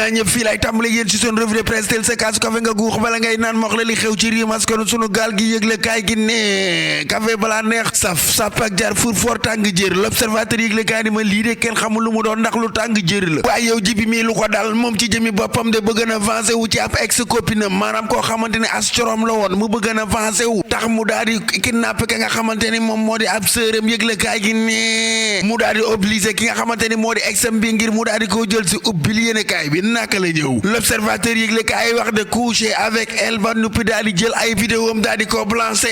naa ñëpp fii lay tàmbale yéen ci seen revue de presse tel sa kaasu café nga guux bala ngay naan mox la li xew ci réew askanu sunu gaal gi yëgle kaay gi ne café balaa neex saf sàpp ak jar fur fort tàng jër l'observateur yëgle kaay ni ma lii de kenn xamul lu mu doon ndax lu tàng jër la waaye yow jibi mii lu ko dal moom ci jëmi boppam de bëgg na avancé wu ci ab ex copine maanaam koo xamante ne as corom la woon mu bëgg na avancé wu tax mu daal di kidnappé ka nga xamante ni moom moo di ab sërëm yëgle kaay gi ne mu daal di obligé ki nga xamante ni moo di exam bi ngir mu daal di koo jël si ubbil yéene kaay bi naka la ñëw l'observateur yëgle kaay wax de coucher avec elle ba nuppi daal di jël ay vidéo am daal di ko balancé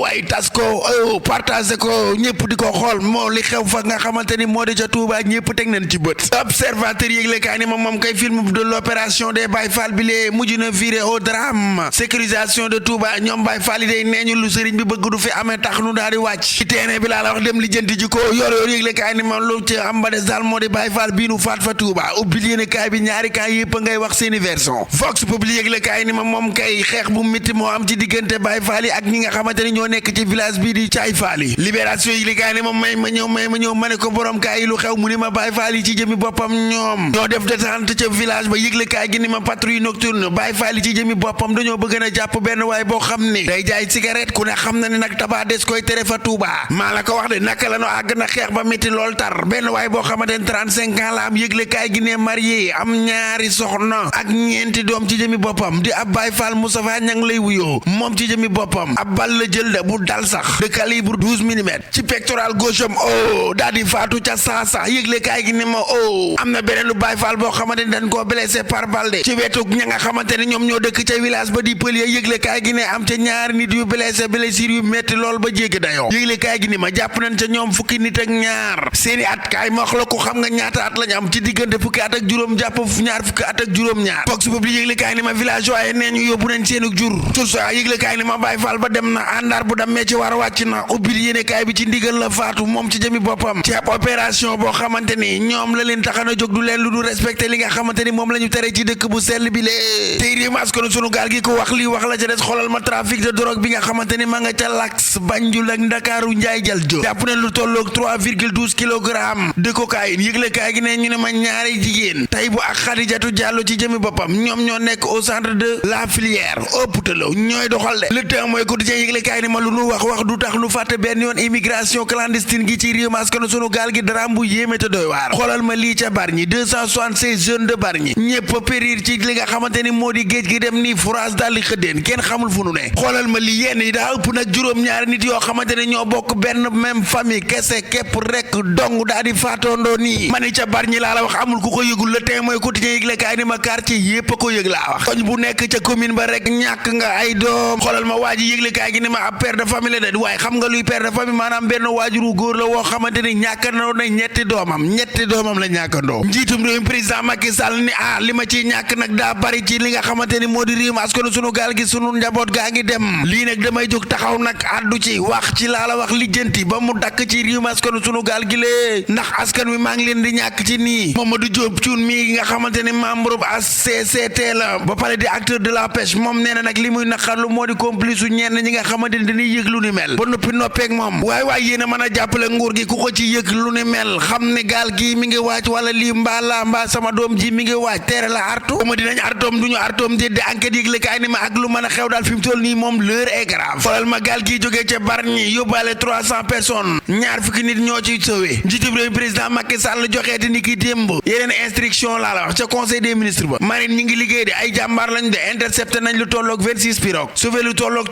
way tas ko partagé ko ñëpp di ko xool moo li xew fa nga xamante ni moo di ca Touba ñëpp teg nañ ci bët observateur yëgle kaay ni moom kay film de l'opération des Baye Fall bi lee mujj na viré au drame sécurisation de Touba ñoom Baye Fall yi day neeñu lu sëriñ bi bëgg du fi amee tax nu daal di wàcc ci terrain bi laa la wax dem lijjanti ji ko yor yëgle kaay ni moom lu ci am ba des daal moo di Baye Fall bii nu faat fa Touba ubbil yéene kaay bi ñaari kaay yëpp ngay wax seeni version Vox Populi yëgle kaay ni moom kay xeex bu métti moo am ci diggante Baye Fall yi ak ñi nga xamante ni ñoo nekk ci village bii di Caay Fall yi libération yëgle kaay ni moom may ma ñëw ma ne ko borom kaay yi lu xew mu ni ma Baye Fall yi ci jëmi boppam ñoom ñoo def détente ca village ba yëgle kaay gi ni ma patrouille nocturne Baye Fall yi ci jëmi boppam dañoo bëgg na jàpp benn waay boo xam ni day jaay cigarette ku ne xam na ni nag tabac des koy tere fa Touba maa la ko wax de naka la no àgg na xeex ba métti lool tar benn waay boo xamante ni 35 ans la am yëgle kaay gi ne marié am ñaari soxna ak ñeenti doom ci jëmi boppam di ab Baye Fall Moustapha ñang lay wuyoo moom ci jëmi boppam ab bal la jël de bu dal sax de calibre 12 millimètres ci pectoral gauche am daal di faatu ca saasa yëgle kaay gi ne ma am na beneen lu Baye Fall boo xamante ni dañ koo blessé par balle de ci wetu ña nga xamante ni ñoom ñoo dëkk ca village ba di pël ya yëgle kaay gi ne am ca ñaari nit yu blessé blessure yu metti lool ba jéggi dayoo yëgle kaay gi ni ma jàpp nañ ca ñoom fukki nit ak ñaar seeni at kaay ma wax la ko xam nga ñaata at lañ am ci diggante fukki at ak juróom jàpp ñaar fukki at ak juróom ñaar Vox Populi yëgle kaay ni ma village waaye nee ñu yóbbu nañ seenu jur sursa yëgle kaay ni ma Baye Fall ba dem na àndaar bu dammee ci war wàcc na ubbil yéene kaay bi ci ndigal la faatu moom ci jëmi boppam ci ab opération boo xamante ni ñoom la leen taxana jóg du leen lu du respecté li nga xamante ni moom la ñu tere ci dëkk bu sell bi lee tey réew askanu sunu gaal gi ko wax lii wax la ca des xoolal ma trafic de drogue bi nga xamante ni ma nga ca lax Banjul ak Ndakaaru Njaay jal jo jàpp ne lu tolloog 3,12 kilogrammes de cocaïne yëgle kaay gi ne ñu ne ma ñaari jigéen Taybu ak Xadijatu Jàllo ci jëmi boppam ñoom ñoo nekk au centre de la filière ëpptalaw ñooy doxal de le temps mooy quotidien yëgle kaay ni ma lu nu wax du tax nu fàtte benn yoon immigration clandestine gi ci réew askanu sunu gaal gi daraam bu yéeme te doy waar xoolal ma lii ca Bargny 276 jeunes de Bargny ñëpp périr ci li nga xamante ni moo di géej gi dem ni France daal di xëddeen kenn xamul fu nu ne xoolal ma lii yenn yi daa ëpp nag juróom-ñaari nit yoo xamante ne ñoo bokk benn même famille kese képp rek dong daal di faatoondoo nii ma ni ca Bargny laa la wax amul ku ko yëgul le temps mooy quotidien yëgle kaay ni ma quartier yépp a ko yëg laa wax koñ bu nekk ca commune ba rek ñàkk nga ay doom xoolal ma waa ji yëgle kaay gi ni ma ab père de famille la de waaye xam nga luy père de famille maanaam benn waajuru góor la woo xamante ni ñàkkandoo na ñetti doomam la ñàkkandoo njiitum réew président Macky Sall ni li ma ciy ñàkk nag daa bari ci li nga xamante ni moo di réew askanu sunu gaal gi sunu njaboot gaa ngi dem lii nag damay jóg taxaw nag addu ci wax ci laa la wax lijjanti ba mu dakk ci réew askanu sunu gaal gi lee ndax askan wi maa ngi leen di ñàkk ci nii Mamadou Diop Thioune mii nga xamante ni membre bu HCCT la ba pare di acteur de la pêche moom nee na nag li muy naqarlu moo di complice ñenn ñi nga xamante ni dañuy yëg lu ni mel ba noppi noppeeg moom waaye yéen a mën a jàppale nguur gi ku ko ci yëg lu ni mel xam ne gaal gi mi ngi waaj wala lii mbaa sama doom ji mi ngi waaj teere la artu ma dinañ artoom duñu artoom di enquête yëgle kaay ni ma ak lu mën a xew daal fi mu toll nii moom l'heure est grave xoolal ma gaal gi jógee ca Bargny yóbbaale 300 personnes ñaar fukki nit ñoo ci sowee njiitum réew président Macky Sall joxeeti ni ki démb yeneen instruction laa la wax ca conseil des ministres ba marine ñi ngi liggéey de ay jàmbaar lañ de intercepté nañ lu tolloog 26 pirogues sauvé lu tolloog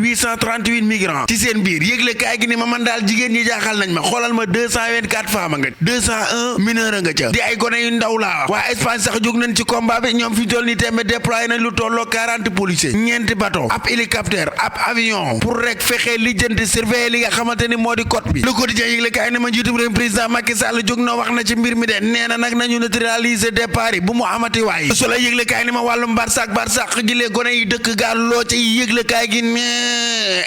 3838 migrants ci seen biir yëgle kaay gi ni ma man daal jigéen ñi jaaxal nañ ma xoolal ma 224 femmes nga 201 mineurs nga ca di ay gone yu ndaw laa wax waa Espagne sax jóg nañ ci combat bi ñoom fi toll ni tembe déployé nañ lu tolloo 40 policiers ñeenti bateau ab hélicoptère ab avion pour rek fexe lijjanti surveiller li nga xamante ni moo di côte bi le quotidien yëgle kaay ne ma njiitum réew président Macky Sall jóg na wax na ci mbir mi de nee na nag nañu neutraliser départ yi bu mu amati waay solo yëgle kaay ni ma wàllum barsak ji lee gone yi dëkk gaal loo ci yëgle kaay gi ne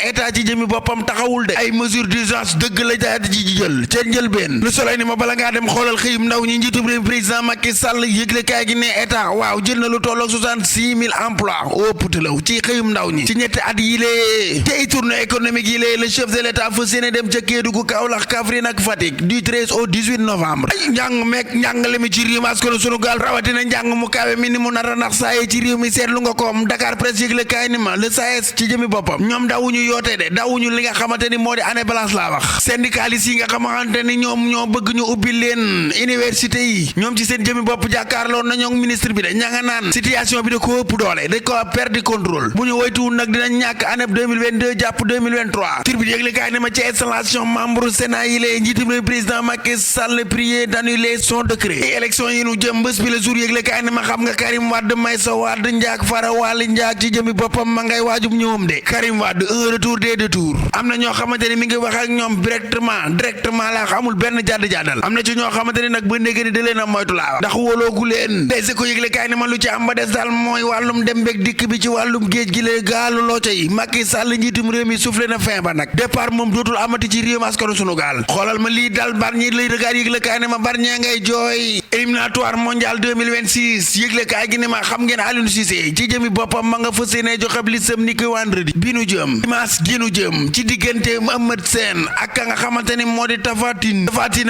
état ci jëmi boppam taxawul de ay mesures d'urgence dëgg la jaati ji jël ca njëlbeen le soleil ni ma bala ngaa dem xoolal xëyum ndaw ñi njiitum réew président Macky Sall yëgle kaay gi ne état waaw jël na lu tolloog 66 000 emplois au putalaw ci xëyum ndaw ñi ci ñetti at yi lee lée tey tournée économique yi lée le chef de l'état fa séene dem ca Kédougou Kaolack Kaffrine ak Fatick du 13 au 18 novembre njàng meek njàngale mi ci réew mi askanu sunu gaal rawatina njàng mu kawe mi ni mu nar a nax saaye ci réew mi seetlu nga koom Dakar Presse yëgle kaay ni ma le SAES ci jëmi boppam ñoom dawuñu yoote de dawuñu li nga xamante ni moo di année blanche laa wax syndicalistes yi nga xamante ni ñoom ñoo bëgg ñu ubbi leen université yi ñoom ci seen jëmi bopp jàkkaarloo nañoo ministre bi de ña nga naan situation bi da ko ëpp doole da ko perdre contrôle bu ñu woytuwul nag dinañ ñàkk année 2022 jàpp 2023 tribune yëgle kaay ni ma ci installation membre Sénat yi lée njiitum réew président Macky Sall prié d'annuler son décret élection yi nu jëm bés bi le jour yëgle kaay ni ma xam nga Karim Wade Maysa Wade Ndiak Fara Wali Ndiak ci jëmi boppam ma ngay waajub ñëwam de Karim Wade un retour des deux tours am na ñoo xamante ni mi ngi wax ak ñoom directement laa xamul benn jàddal am na ci ñoo xamante ni nag ba ndégg ni da leen a moytu laa wax ndax wóoloogu leen Les Échos yëgle kaay ni ma lu ci am ba des daal mooy wàllum dem beeg dikk bi ci wàllum géej gi lee gaalu looco yi Macky Sall njiitum réew mi soufflé na fin ba nag départ moom dootul amati ci réew mi askanu sunu gaal xoolal ma lii dal Bargny lay regard yëgle kaay ni ma Bargny ngay jooy éliminatoire mondial 2026 yëgle kaay gi ni ma xam ngeen Aliou Cissé ci jëmi boppam ma nga fas yéene joxe listam ni ko vendredi bi nu jëm dimanche gi nu jëm ci diggante Eumeu Sène ak ka nga xamante ni moo di Tapha Tine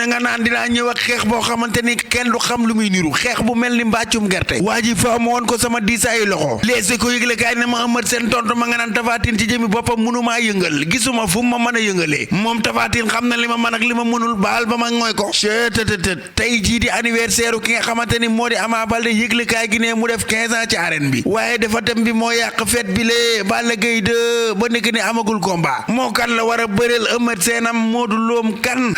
nga naan dinaa ñëw ak xeex boo xamante ni kenn du xam lu muy niru xeex bu mel ni mbàccum gerte waa ji fa ma woon ko sama diisaayu loxo Les Échos yëgle kaay ne ma Eumeu Sène tontu ma nga naan Tapha Tine ci jëmi boppam mënumaa yëngal gisuma fu ma mën a yëngalee moom Tapha Tine xam na li ma mën ak li ma mënul baal ba ma ngooy ko chettt tey jii di anniversaire ki nga xamante ni moo di Ama Baldé yëgle kaay gi ne mu def 15 ans ci arène bi waaye dafa tem bi moo yàq fête bi lee Balla Gaye 2 ba nekk ni amagul combat moo kan la war a bëreel Eumeu Sène am Modou Loom kan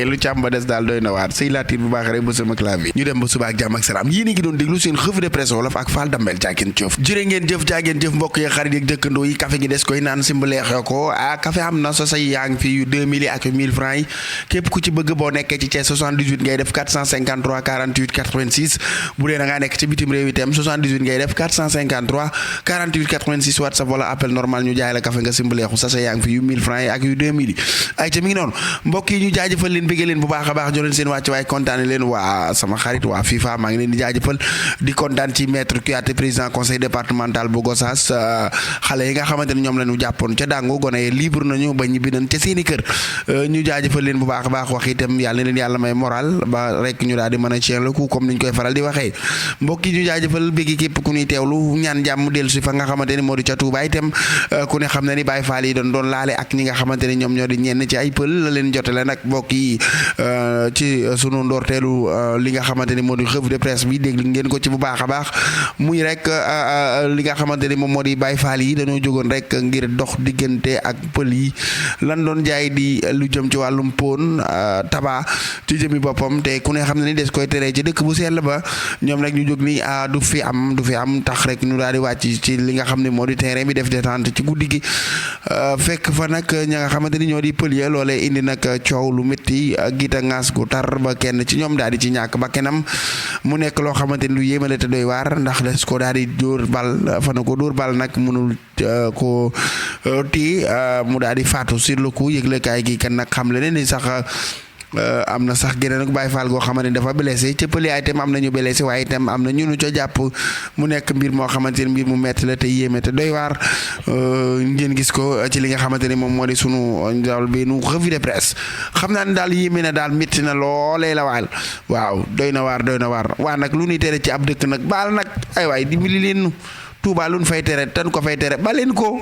lu càmm ba des daal doy na waar sëy laatir bu baax rek ba sama clavier ñu dem ba suba ak jàmm ak salaam yéen a ngi doon déglu seen revue de presse wolof ak Fall Dambel jaageen jëf jërë ngeen jëf mbokk yi xarit yi dëkkandoo yi café gi des koy naan simbaleexe ko café am na sa yaa ngi fi yu 2000 yi ak 1000 francs yi képp ku ci bëgg boo nekkee ci Thiès 78 ngay def 453 48 86 bu dee da ngaa nekk ci bitim réew itam 78 ngay def 453 48 86 WhatsApp wala appel normal ñu jaay la café nga simbaleexu sa yaa ngi fi yu 1000 francs yi ak yu 2000 yi ay ca mi ngi noonu mbokk yi ñu jaajëfal leen bëgg leen bu baax a baax joleen seen wàcc waaye kontaane leen waa sama xarit waa FIFA maa ngi leen di jaajëfal di kontaan ci maître Kouyaté président conseil départemental bu Gossas xale yi nga xamante ne ñoom la ñu jàppoon ca dàngu gone yi libre nañu ba ñibbi nañ ca seeni kër ñu jaajëfal leen bu baax a baax wax itam yàlla na leen yàlla may moral ba rek ñu daal di mën a ceen la ku comme niñ koy faral di waxee mbokk yi ñu jaajëfal bëgg képp ku ñuy teewlu ñaan jàmm dellu si fa nga xamante ni moo di ca Touba itam ku ne xam na ni Baye Fall yi doon laale ak ñi nga xamante ni ñoom ñoo di ñenn ci ay pël la leen jotale nag mbokk yi ci sunu ndorteelu li nga xamante ni moo di revue de presse bi déglu ngeen ko ci bu baax a baax muy rek li nga xamante ni moom moo di Baye Fall yi dañoo jógoon rek ngir dox diggante ak pël yi lan doon jaay di lu jëm ci wàllum pon taba ci jëmi boppam te ku ne xam ne ni des koy teree ci dëkk bu sell ba ñoom rek ñu jóg ni du fi am tax rek ñu daal di wàcc ci li nga xam ne moo di terrain bi def détente ci guddi gi fekk fa nag ña nga xamante ni ñoo di pël ya loolee indi nag coow lu métti gita ngaas gu tar ba kenn ci ñoom daal di ci ñàkk ba kenam mu nekk loo xamante ni lu yéemale te doy waar ndax des ko daal di dóor bal fa na ko dóor bal nag mënul ko tii mu daal di faatu sur le coup yëglekaay gi kan nag xam le ne ni sax am na sax geneen ak Baye Fall goo xamante ni dafa blessé ca pël yaay itam am na ñu blessé waaye itam am na ñu nu ca jàpp mu nekk mbir moo xamante ni mbir mu metti la te yéeme te doy waar ngeen gis ko ci li nga xamante ni moom moo di sunu daal bi nu revue de presse xam naa ne daal yéeme na daal métti na loolee la waal waaw doy na waar waa nag lu ñuy tere ci ab dëkk nag baal nag ay waay dimbali leen nu Tuubaa lu ñu fay tere tan ko fay tere ba leen ko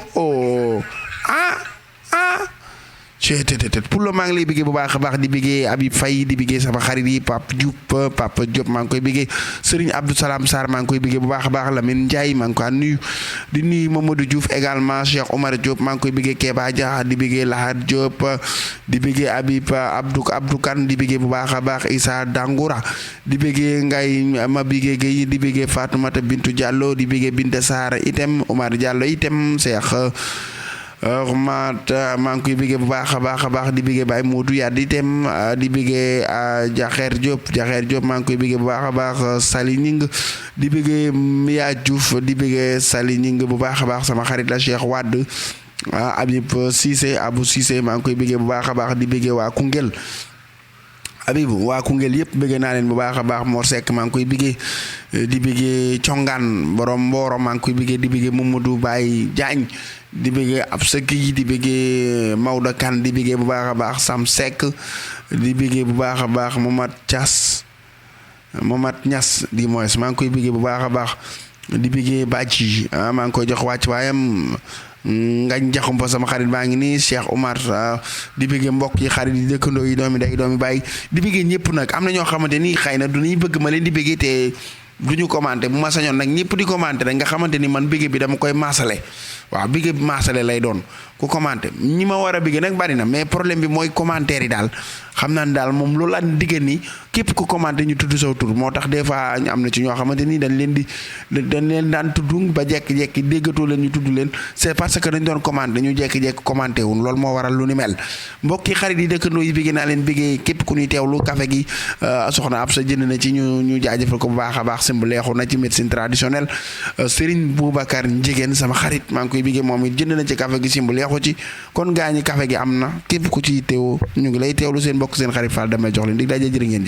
ceetetet pour le maa ngi lay biggee bu baax a baax di biggee Habib Faye di biggee sama xarit yi Papa Diop maa ngi koy biggee Serigne Abdou Salam Sarr maa ngi koy biggee bu baax a baax Lamine Ndiaye maa ngi koy nuyu di nuyu Mamadou Diouf également Cheikh Omar Diop maa ngi koy biggee Keba Dia di biggee Lahad Diop di biggee Habib Abdou Kane di biggee bu baax a baax Issa Dangoura di biggee Ngay ma biggee Gueye di biggee Fatoumata Bintou Diallo di biggee Binta Sarr itam Omar Diallo itam Cheikh maa ngi koy biggee bu baax a baax di biggee Baye Modou Yade itam di biggee Jaxeer Diop maa ngi koy biggee bu baax a baax Sali Ñing di biggee Mia Diouf di biggee Sali Ñing bu baax a baax sama xarit la Cheikh Wade Abou Cissé maa ngi koy biggee bu baax a baax di biggee waa Koungheul Abibu waa Koungheul yëpp bëggee naa leen bu baax a baax Mor Seck maa ngi koy bëggee di bëggee Congaan borom Mboro maa ngi koy bëggee di bëggee Mamadou Baye Diagne di bëggee ab sëkk yi di bëggee Maodo Kane di bëggee bu baax a baax Sam Seck di bëggee bu baax a baax Momad Niass di moins maa ngi koy bëggee bu baax a baax di bëggee Bàcci maa ngi koy jox wàcc waayam ngañ jaxumpa sama xarit baa ngi nii Cheikh Oumar di bëggee mbokk yi xarit yi dëkkandoo yi doomi day doomi bàyyi di bëggee ñëpp nag am na ñoo xamante ni xëy na du ñuy bëgg ma leen di bëggee te du ñu commenté bu ma sañoon nag ñëpp di commenté rek nga xamante ni man bëggee bi dama koy maasale waaw bëggee bi maasale lay doon ku commenté ñi ma war a bëggee nag bari na mais problème bi mooy commentaire yi daal xam naa ne daal moom loolu an diggan ni képp ku commenté ñu tudd saw tur moo tax des fois am na ci ñoo xamante ni dañ leen daan tudd ba jekki-jekki déggatoo leen ñu tudd leen c'est parce que dañ doon commenté ñu jekki-jekki commenté wun loolu moo waral lu ni mel mbokki xarit yi dëkkandoo yi bëggee naa leen bëggee képp ku ñuy teewlu café gi soxna ab sa jënd na ci ñu jaajëfal ko bu baax a baax simb leexu na ci médecine traditionnelle Serigne Boubacar Njigéen sama xarit maa ngi koy bëggee moom it jënd na ci café gi simb leexu ci kon gaañi café gi am na képp ku ci teew ñu ngi lay teewlu seen mbokk seen xarit Fall damay jox leen dig daje jërë ngeen jëf